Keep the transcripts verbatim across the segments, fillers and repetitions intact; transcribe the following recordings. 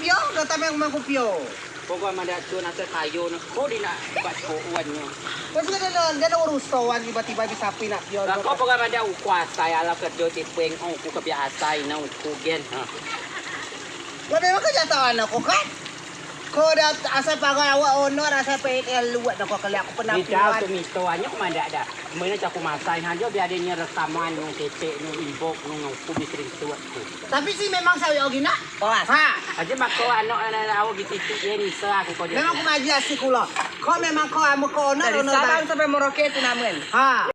Yo, kata memang ku pio. Pokok madeak tun asai kayo ne ko di nak bat ko wan ne. Terus dia ada, dia ada urusan tiba-tiba bisa pi nak pio. Lah, ko pokok madeak uku asai ala kerjo tipeng, oh, uku kebiasaan ne uku gen. Ha. Lah, memang kenyataan ne ko kan. Ko dah asai pagai awak onor, asai P N S luat ne ko keliak aku penampilan. Bidau tu mito anyo ko madeak dah. Mena cak ku masai hajo biar ade nyo rekaman nung ketek nung inbox nung nung ku bi screenshot ku. Tapi si memang sawi ogi nak. Pas. Ha. Aja mako anok anak awak gitu tu ye nisa aku ko. Memang ku maji asik kulo. Ko memang ko amu ko onor. Dari Sabang sampai Merauke tu namen. Ha.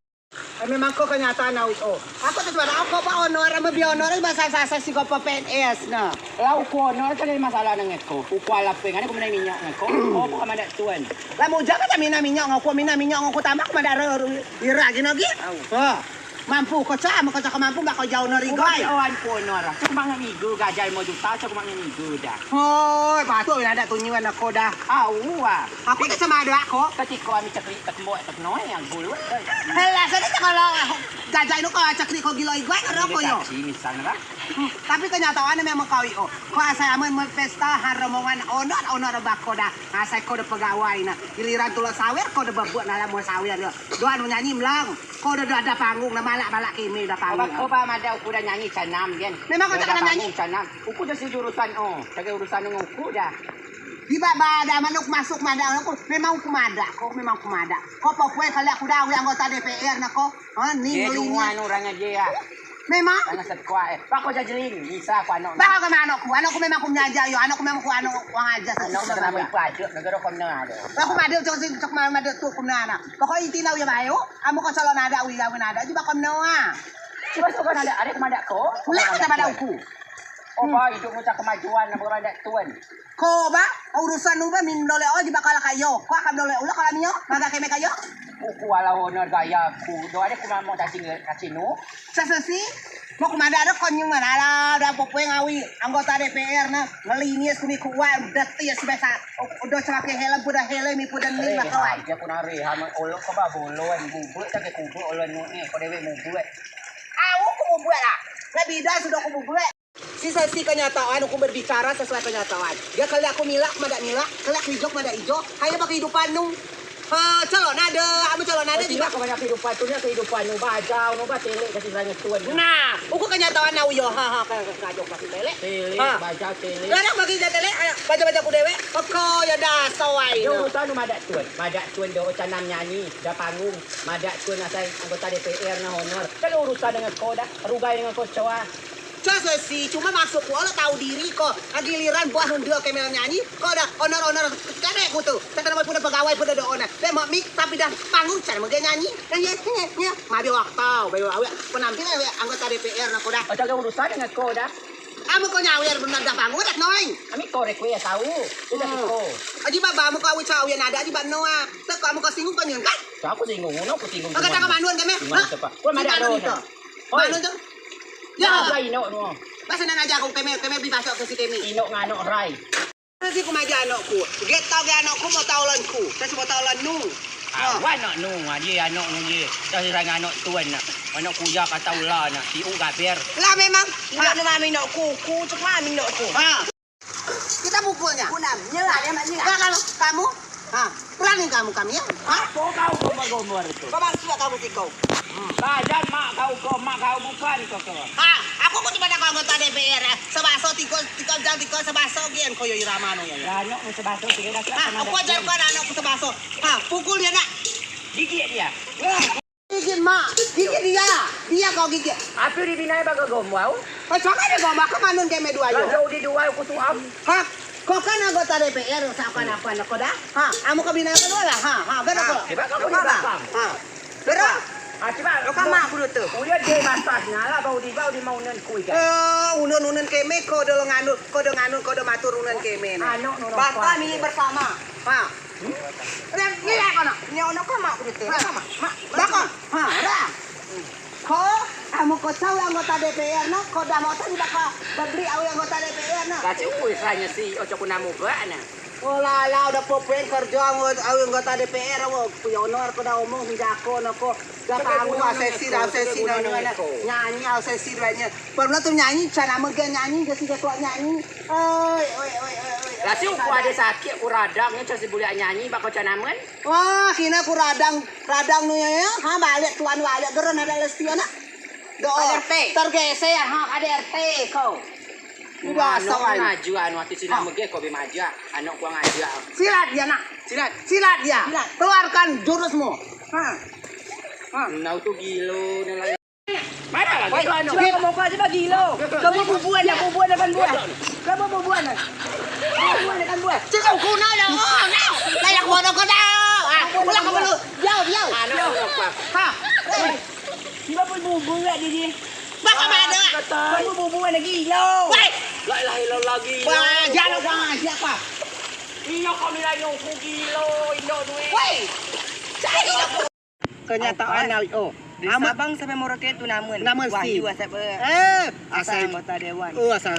Memang ko kenyataan awi o. Aku tu cuma aku pa onor, amu bi onor bahasa sasa si ko pa P N S na. Lah uku onor kan dari masalah nang eko. Uku ala peng ane ku menai minyak nang ko. Oh, bukan madeak tun. Lah mujak kata mina minyak ngau ku, mina minyak ngau ku tambah ku madeak ira gino gi. Au. Ha. Mampu ko cak, amu ko cak ko mampu, bak ko jauh nari gai. Ubat awan ko nora. Cak mangan igu gajai mo juta, cak mangan igu dah. Hoi, patut wina dak tunjuan ako dah. Au, ah. Aku tak sama ada ako. Tapi ko ami cakri tak mo tak noe yang gulu. Helah, sadi tak kalau gajai nu ko cakri ko gilo iguai karo ko yo. Tapi kenyataan memang kau io. Ko asai amen pesta har rombongan onor, onor bako dah. Asai ko de pegawai na. Giliran tulo sawer ko de bebut na lamo sawer yo. Doa nu nyanyi melang. Ko udah, udah ada panggung, nah, malak-malak keme udah panggung. Oba, oba madeak uku udah nyanyi canam, gen. Memang ko cakap nyanyi? Canam. Uku udah si jurusan o, cakap urusan nang uku dah. Tiba ba ada manuk masuk madeak uku, memang uku madeak ko, memang uku madeak. Ko pokoknya kalau aku dah awei anggota D P R na ko. Ha, ni ngelinya. Anu orang aja ya. Memang. Tangan sekuat eh. Pak ko jajelin, bisa aku anok. Bah ke manuk ku, anok ku memang ku menyaja yo, anok ku memang ku anok uang aja. Anok selama ipa aja, negara ko menang ada. Aku madeak cok sing cok madeak tu ku menang. Pokok inti lau ya bayo. Amu ko calon ada, uya win ada, jibeak ko menoa. Coba suka ada, ada kemadak ko. Lah, kata madeak uku. Oba, idup mucak kemajuan, amu kemadak tun. Ko ba, urusan nu ba, min dole o, jibeak ko ala kayo. Ko akan dole ulo, ko ala mio, maga keme kayo. Uku ala honor gaya ku, do ada ku mamok cacing, cacing nu. Sasesi, mau kemadak ada konyung mana, ala, udah popoe ngawi, anggota D P R na, ngelinis kumi kuat, udah tia si besa. Udah celake helm, udah helm, ipu dan ni, eh, makawai. Aja ku nari, hama olok ke ba bolon, bubuk, cake kubuk, olon nu ni, ko dewek bubuk. Au ku bubuk lah. Lah bida sudah ku bubuk. Sisa si kenyataan, aku berbicara sesuai kenyataan. Dia kalau aku milak, madak milak, kalau aku hijau, madak hijau. Hanya pakai hidupan nu. Ha, calon ada, amu calon ada. Tidak kepada kehidupan tu, ni kehidupan nu bajau, nu ba telek kasih banyak tuan. Nah, uku kenyataan na uyo, ha, ha, kajo kasih telek. Telek, bajau telek. Kadang bagi dia telek, bajau-bajau ku dewek. Oko ya dah sawai. Dia urusan nu madak tun, madak tun do canam nyanyi, dah panggung, madak tun asai anggota D P R na honor. Kalau urusan dengan ko dah, rugai dengan ko coa. Cos si, cuma maksud ku, lo tahu diri ko. Giliran buah nunde keme nyanyi, ko dah honor-honor kadek ku tu. Kata nama pun pegawai pun ada honor. Be mak mik tapi dah panggung cara mege nyanyi. Nyanyi, nyanyi, nyanyi. Mabi waktau, bayu awak penampilan awak anggota D P R na ko dah. Ada urusan dengan ko dah. Amu ko nyawer benar dah panggung dah noing. Ami ko request tahu. Sudah ko. Aji baba amu ko awi cawi ada aji bab noa. Teko amu ko singgung ko nyengkat. Aku singgung, no, aku singgung. Kata kamanduan keme. Hah? Ko madak lo. Manun tu. Ya. Ino no. Masa nang aja aku keme, keme bi pasok ke si keme. Ino nganok rai. Nasi ku maja anok ku. Get tau ge anok ku mau tau lan ku. Kasi mau tau lan nu. Awan anok nu, aje anok nu je. Kasi rang anok tuan nak. Anok ku ya kata ular nak. Si u gaber. Lah memang. Tidak nu mami nok ku, ku cek mami nok ku. Ha. Kita pukulnya. Kunam, nyela dia mak nyela. Nah, kalau kamu, ha, berani kamu kami ya? Ha? Apa kau gombor-gombor itu? Kau baru sudah kamu tikau. Badan mak kau, kau mak kau bukan kau tu. Ha, aku ku cuma nak anggota D P R eh. Sebaso tiga, tiga jam tiga sebaso gen kau yo irama no ya. Lah, anok mu sebaso tiga dah. Ha, aku ajar kau anak aku sebaso. Ha, pukul dia nak. Gigit dia. Gigit mak, gigit dia. Dia kau gigit. Apa di binai baga gombau? Pas sangat dia gombau ke manun keme dua yo. Kalau di dua aku tuam. Ha, kau kan anggota D P R, seakan-akan kau dah. Ha, amu kau binai kedua lah. Ha, ha, berapa? Tiba kau di belakang. Ha. Berapa? Ah, coba. Lo kan mak kudu tu. Uya dia batas nyala bau di bau di mau nun kui kan. Eh, unun-unun keme kau dah nganun, kau dah nganun, kau dah matur unun keme na. Anu nun. Batas milik bersama. Ha. Ni, ni lah kono. Ni ono ko mak kudu tu. Ha. Mak. Bakon. Ha, dah. Ko, amu ko cau anggota D P R no, ko dah mau tadi baka bebeli awi anggota D P R no. Kaci uku isanya si oco ku namu ba na. Oh, lalau, udah popuen kerjo anggota D P R, wo. Pionor ko dah omong, senjako, nako. Dah kamu asesi, dah asesi, dah nyanyi, asesi, dah nyanyi. Pernah tu nyanyi, cana mege nyanyi, jadi ketua nyanyi. Oi, oi, oi, oi, oi. Lah, si uku ade sakit, ku radang, ni casi buliak nyanyi, bak ko cana men. Wah, kina ku radang, radang nu ya, ya. Ha, balik tuan, balik, geren ada lesti anak. Do, Ada R T. Tergeser, ha, ada R T kau. Udah, asal. Maju, anu, ati sina mege, kau bi maju. Anak ku ngajak. Silat dia, nak. Silat. Silat dia. Silat. Keluarkan jurusmu. Ha. Ha. Nau tu gilo, nau lain. Mana lagi? Woi, kau anu. Coba kau mau kau coba gilo. Kau mau bubuan dah, bubuan dah kan buah. Kau mau bubuan dah. Bubuan dah kan buah. Cakap kau nak dah. Oh, nak. Layak bodoh kau dah. Ah, pulang kau dulu. Jauh, jauh. Anu, jauh. Apa? Ha. Eh. Tiba pun bubuan dah dia. Baka mana? Kau mau bubuan lagi gilo. Woi. La ilaha illallah lagi. Wah, jangan kau siapa? Iyo kami lain ku gilo, indo duit. Woi. Cari aku. Kenyataan awei o. Di Sabang sampai Merauke tu namen. Namen si. Wahyu asap. Eh, asal anggota dewan. Oh, asal.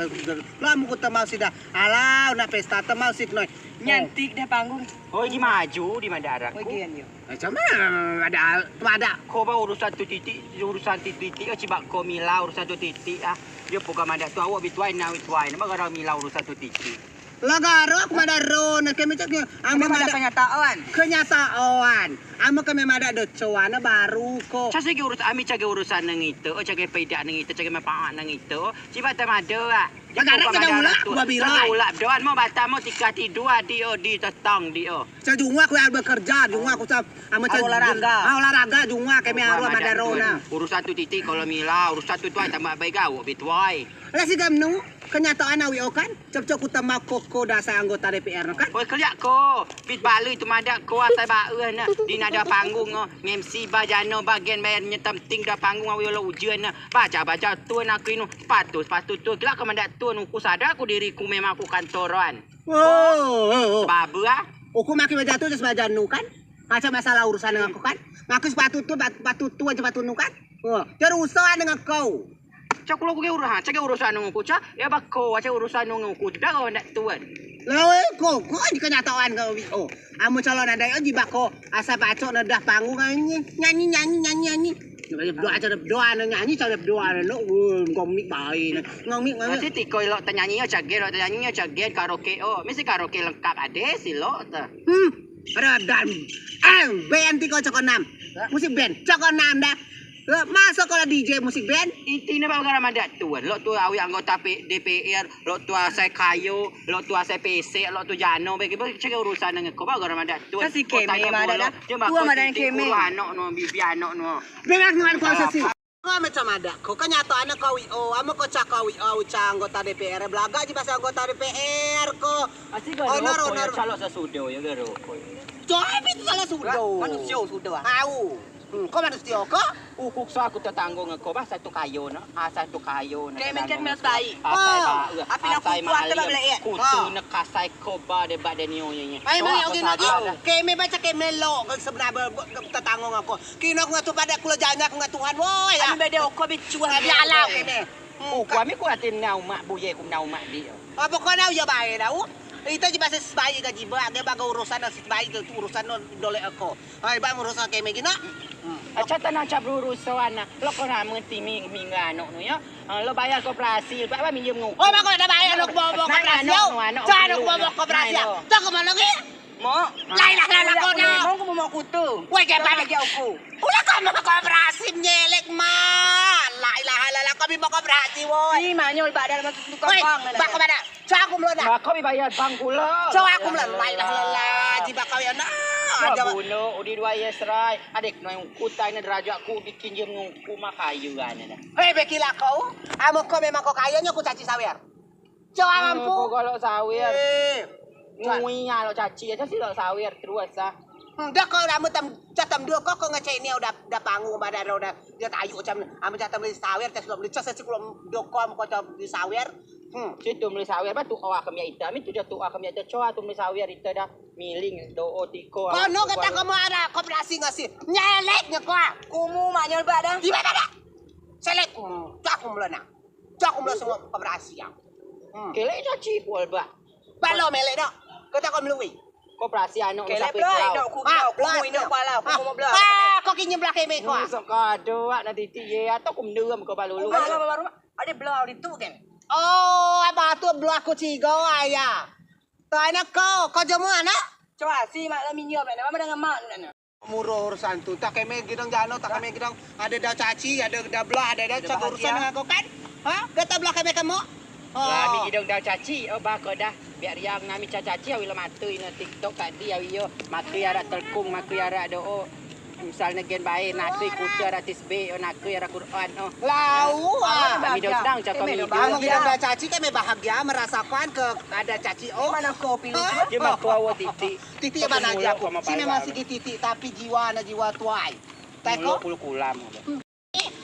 Lah muku temau si dah. Alau, nak pesta temau si noi. Nyantik dah panggung. Oh, di maju, di Mandara. Oh, iya, iya. Macam mana ada, ada. Ko ba urusan tu titik, urusan tu titik, oh, cibak ko mila urusan tu titik, ah. Dia bukan madak tu, awak bituai, nak bituai. Nama gara mila urusan tu titik? Lah garo aku madak ro, nak kami cak, ama madak kenyataan. Kenyataan. Ama kami madak do coa, nak baru ko. Cak segi urus, ami cak urusan neng itu, oh, cak pedak neng itu, cak manfaat neng itu. Cibak temado, ah. Agak ada cak ulak, gua bilang. Ulak doan mau batam mau tiga tidur di o di tetang di o. Cak jungua aku yang bekerja, jungua aku cak ama cak olahraga. Ah, olahraga jungua kami harus madarona. Urusan tu titik kalau mila, urusan tu tuai tambah baik gawok bituai. Lah si gamnu, kenyataan awei o kan? Cak cak ku temau koko dasar anggota D P R no kan? Oi keliak ko, bit balui tu madak ko atai bae na. Di nada panggung o, ngemsi ba jano bagian bayar nyetam ting da panggung awei o lo ujian na. Baca-baca tun aku inu, sepatu, sepatu tun. Kira ko madak tun, uku sadar ku diriku memang ku kantoran. Oh, oh, oh. Babu ah. Uku maki bajatu jas bajanu kan? Macam masalah urusan ngen aku kan? Maki sepatu tun, sepatu tun, sepatu nu kan? Oh, terusan ngen kau. Cak kulo ku ke urusan, cak ke urusan ngen uku, cak. Ya bako, cak urusan ngen uku. Dah kau ndak tun. Lah, eh, ko, ko aja kenyataan kau. Oh, amu calon nadai, oh, jiba ko. Asal pacok nadah panggung nyanyi, nyanyi, nyanyi, nyanyi, nyanyi. Doa cara doa nyanyi cara doa no, ngomik bae no. Ngomik, ngomik. Mesti tiko ilok tenyanyi yo cagen, ilok tenyanyi yo cagen karaoke o. Mesti karaoke lengkap ade si ilok te. Hmm. Ada dan eh band tiko coko enam. Musik band coko enam dah. Masuk kalau D J musik band. Inti ne ba gara madak tun. Lok tu awei anggota P-, D P R, lok tu asai kayo, lok tu asai pesek, lok tu jano, bagi bagi cek urusan ngen ko ba gara madak tun. Kan si keme madak dah. Tua madak keme. Anak no, bibi anak no. Memang ngan kuasa si. Ko macam madak ko, kenyataan ko awei o, amu ko cak awei o, cak anggota D P R, belaga ji pasal anggota D P R ko. Asik garo. Honor, honor. Calok sesudo ya garo ko. Coa itu salah sudo. Manusia sudo ah. Au. Hmm, ko manusia ko? Uku so aku tetanggo ngen ko ba satu kayo na, ah, satu kayo na. Kemen kan melas baik. Asai ba, api nak kuat te ba belek. Kutu nak kasai ko ba de ba de nio ye ye. Ai meli oke nak. Kemen baca kemen lo, sebenar tetanggo ngen ko. Kino ku ngatu padeak kulo janyak ku ngen Tuhan woi. Ami bede oko bicuan. Tadi alau kene. Uku ami ku atin nau mak buye ku nau mak di. Apa ko nau ya bae dau? Ite ji base sebaik gaji ba, age baga urusan nasi sebaik tu urusan no dolek ako. Hai ba urusan keme gina. Aca tanah cap urusan ana. Lo ko nama timing mingga anok nu ya. Lo bayar koperasi, ba ba minjem nguku. Oh ba ko ada bayar anok bobo koperasi. Cak anok bobo koperasi. Cak ke mana lagi? Mo. La ilaha illallah ko dah. Mo ko mo kutu. Woi ke balik ya uku. Ulah ko mo koperasi nyelek ma. La ilaha illallah ko bi mo koperasi woi. Ih manyol ba dalam tu tukang bank. Ba ko mana? Cak aku melon dah. Ba ko bi bayar bank kulo. Cak aku melon. La ilaha illallah. Jiba kau ya na. Aja. Bunuh udi dua ya serai. Adik no yang kutai na derajat ku bikin dia nguku mah kayu kan dah. Hei bekila kau. Amo ko memang ko kayanya ku caci sawer. Coa mampu. Ko lok sawer. Ngui ya lok caci aja si lok sawer terus ah. Dah ko amu tam catam dua ko ko ngecek ni udah udah panggung badan udah dia tayu cam amu catam beli sawer cas lok beli cas si kulo doko ko cam beli sawer. Hmm. Situ beli sawer ba tu awak kemia ita mi tu dia tu awak kemia ita coa tu beli sawer ita dah miling do o tiko. Kono kata kamu ada koperasi ngasi nyelek nyeko. Kumu manyol ba dah. Di mana dah? Selek kumu. Cak kumu lena. Cak kumu semua koperasi ya. Hmm. Kelek caci pol ba. Balo melek dak. Ko tak ko melui. Ko perasi anok. Kelek sapei belah, kau. Indok ku, ah, indok ku, belah. Indok ku alau, ku mau belah. Ah, ko kinyi belah keme ko. Sok kado, ah, nak titik ye, atau ku mendem ko balulu. Baru, baru, baru. Ade belah di tu kan. Oh, apa tu belah ku cigo, ayah. Tu anak ko, ko jemu anak? Coa si mak lami nyo, mak, nama dengan mak tu, nak. Murah urusan tu. Tak keme gidong jano, tak keme gidong. Ade dau caci, ade dau belah, ade dau caci urusan dengan ko kan? Ha? Gata belah keme kemo? Oh. Lah, mi gidong dau caci, oh, ba ko dah. Biak riang nami ca caci, awi lo mate ino TikTok kak di, awi yo. Mate arak telkung, mate arak do, oh. Misal ne gen bae, nate kute arak tisbe, oh, nate arak Quran, oh. Lau, ah. Kami dong sedang cakap keme dong bahagia. Keme dong dau caci, keme bahagia merasakan ke ada caci, oh. Mana ko pilih? Dia mah ko awak titik. Titik mana aja aku. Si memang segi titik, tapi jiwa na jiwa tuai. Teko. Puluh kulam.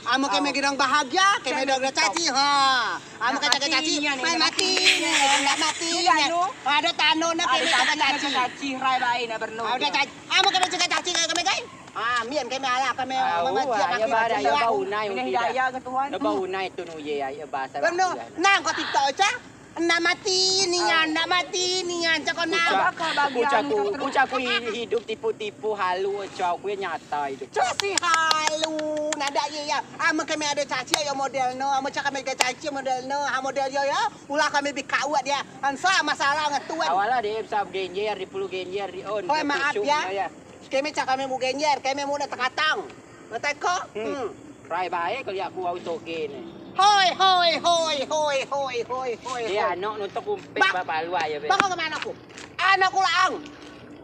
Amen keme gidong bahagia, keme dong dau caci, ha. Amen keme caci, mai mati ne, ndak mati ne. Ado tano ne keme caci. Caci rai bae nak berno. Ado caci. Amen keme caci, keme gai. Amin, keme ala, keme memaji. Au, ya ba unai. Minah hidayah ke Tuhan. Ba unai tu nuye, ya ba. Berno, nang ko TikTok, Ca? Ndak mati nian, ndak mati nian, cako nang. Ku cako, ku cako hidup tipu-tipu halu, cako ku nyata hidup. Cako si halu, nadeak ye ya. Amen keme ade caci yo model no, amen cako keme ade caci model no, ha model yo ya. Ulah keme bi kawat ya. Ansa masalah ngetuan. Awala de sa genjer, di puluh genjer, di on. Hoi, maaf ya. Keme cako keme mu genjer, keme mu ne tekatang. Ngetai ko? Hmm. Rai bae keliak ku au toge ne. Hoi, hoi, hoi. Dia anok nuntuk umpet ba palua ya be. Bang, kemana ku? Anok ku laang.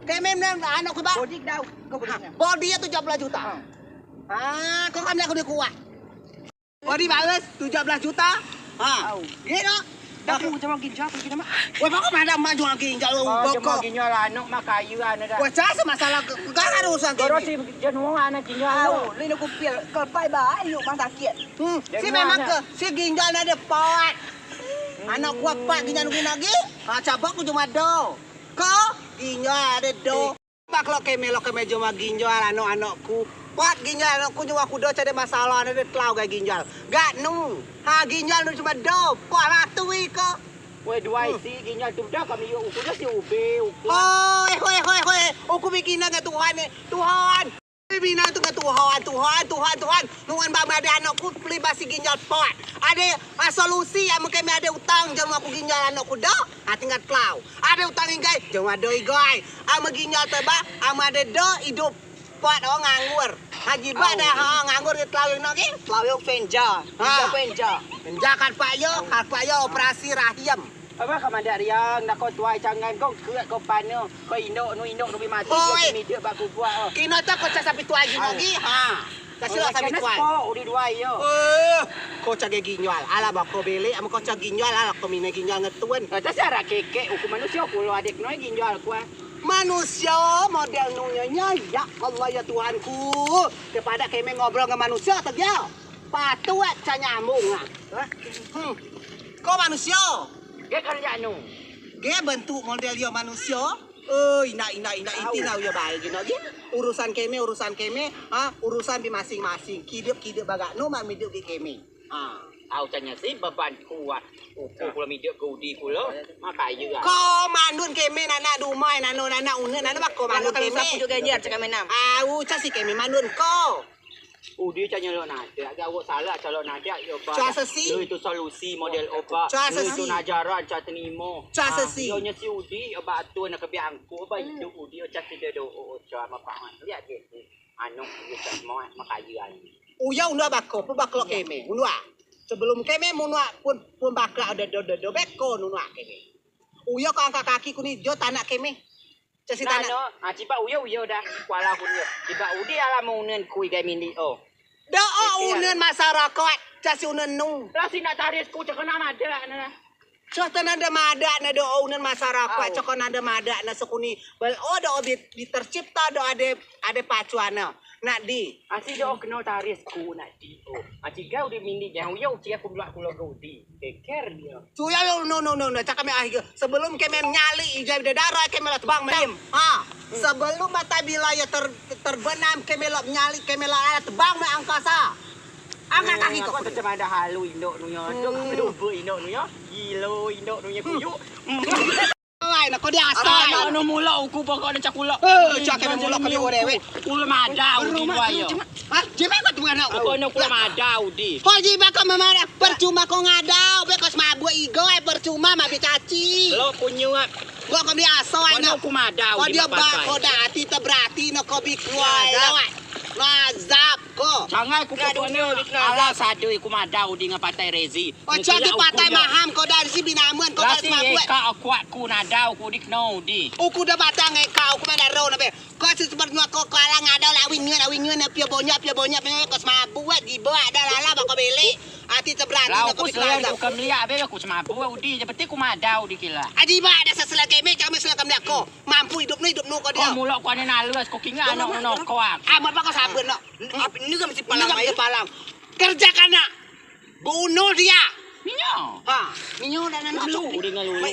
Keme menang anok ku ba. Bodi dau. Bodi ya tujuh belas juta. Ah, ko kami aku di kuat. Bodi bagus tujuh belas juta. Ha. Au. Gino. Dah ku cuma ginjal ku gino mah. Wah, bang, mana mah jual ginjal lu. Bang, boko. Ginjal anok mah kayu ane dah. Wah, cah masalah ke, ke, ke urusan keme. Goro si jenuh anak ginjal. Au, lu ini kupil. Kalau pai ba, yuk mang sakit. Hmm, si memang ke, si ginjal ane pot. Anok ku pot ginjal nunggu lagi. Ha, cabak ku cuma do. Ko ginjal ade do. Bak lok keme, lok keme joma ginjal anok-anok ku. Pot ginjal anok ku nyo aku do cade masalah ne de telau gai ginjal. Gak nu. Ha ginjal nu cuma do. Pot matui ko. Weh duai si ginjal tu dah kami yo uku dah si ube uku. Hoi, hoi, hoi, hoi. Uku bikin ngan Tuhan ne. Tuhan. Bina tu ngan Tuhan, Tuhan, Tuhan, Tuhan. Nuan ba made anok ku peli basi ginjal pot. Ade, ah, solusi amen keme ade utang jama aku ginjal anok ku do. Ha tinggal telau. Abe utang igai, jong ado igai. Amen ginjal teba, amen ade do idup. Pot o nganggur. Ha jibeak dah, ha nganggur ke telau ino ke. Telau yo penja. Ha. Penja, penja. Penja kan pak yo, kan pak yo operasi rahim. Aba kamadeak riang, nak ko tuai cangan ko keak ko pane. Ko indok nu, indok nu bi mati. Oi. Ko mideak ba kubuak o. Kino tak ko cak sapi tuai gino gi. Ha. Kasih lah sapi tuai. Udi duai yo. Eh, ko cak ginjal. Alah ba ko belek, amen ko cak ginjal, alah ko mine ginjal ngetun. Kata si arak kekek, uku manusio kulo adek noi ginjal ku ah. Manusio model nu nyo, ya Allah ya Tuhanku. Kepada keme ngobrol ngan manusio tegal. Patut cak nyambung ah. Hmm. Ko manusio. Ge kerja nu. Ge bentuk model yo manusio. Oi, ina, ina, ina, inti lah uyo bae gino gi. Urusan keme, urusan keme, ha, urusan bi masing-masing. Kidep, kidep bagak nu mak midep gi keme. Ha. Au tanya si beban kuat. Uku kulo midep ke udi kulo. Makaye ah. Ko mandun keme nanak dumai, nano nanak unen, nano bako mandun keme. Sapu juga nyer cakap menam. Au, cak si keme mandun ko. Udi cak nyelok nadeak, agak awak salah cak lok nadeak yo ba. Cak sesi. Lu itu solusi model oba. Cak sesi. Lu itu najaran cak tenimo. Cak sesi. Yo nyesi udi oba atur nak kebiak angku oba idup udi cak tidak do o cak mapangan. Lihat dia. Anu dia cak mau makaye anu. Uyo undua bako, pe bako keme. Undua. Sebelum keme munua pun pun bakla do do do do beko nunua keme. Uyo ko angkat kaki kuni jo tanak keme. Casi tanak. Nano, ah, cipak uyo uyo dah kuala kun yo. Cipak udi alam unen kui gai mindi o. Do o unen masyarakat, casi unen nu. Lah si nak taris ku cakana madeak ne. Cakana madeak ne do o unen masyarakat, cakana madeak ne sekuni. Bel o do o bi tercipta do ade ade pacuan ne. Nak di. Asi do o keno taris ku nak di o. Asi gau di mindi jang uyo uci aku belak kulo gau di. Keker dia. Cuyo yo no no no no cak keme ah iga. Sebelum keme nyali igai bidadara keme lok tebang melim. Ha. Sebelum mata bila yo ter terbenam keme lok nyali keme lok alat tebang me angkasa. Angkat kaki ko. Aku cemada halu indok nu yo. Dok lupa indok nu yo. Gilo indok nu yo kuyuk. Ai, nak ko di asai. Ai, nak no mulo uku pokok ne cak kulo. Eh, cak keme mulo keme ore we. Kulo madau di luar yo. Hah? Jibeak ko tuan nak. Pokok ne kulo madau di. Ko jibeak ko memarah. Percuma ko ngadau, be ko semabuk igo, ai percuma mabik caci. Lo kunyuak. Ko keme di asai nak. Ko dia bak ko dah ati teberati nak ko bi kuai lawai. Lazap ko. Sangai ku pokok ne. Alas ade ku madau di ngen patai Rezi. Oca di patai maham ko dari si binamen ko dari semabuk. Ka akuak ku nadau ku di keno di. Uku da batang e kau ku madaro nabe. Ko si seperti ko ko alang ngadau lak winyun winyun pio bonyak pio bonyak pio ko semabuk wet gibo ada lala bako belek. Ati teberani ko bi kelazap. Ku kemliak be ku semabuk udi je peti ku madau di kila. Aji ba ada seselak keme cak me selak kemliak ko. Mampu idup nu idup nu ko dia. Ko mulok ko ane nalus ko kinga anak no ko ak. Amat bako sabun no. Apa ni kan mesti palang. Kerjakan nak. Bunuh dia. Minyo. Ha, minyo dan anak. Lu udah ngalulu.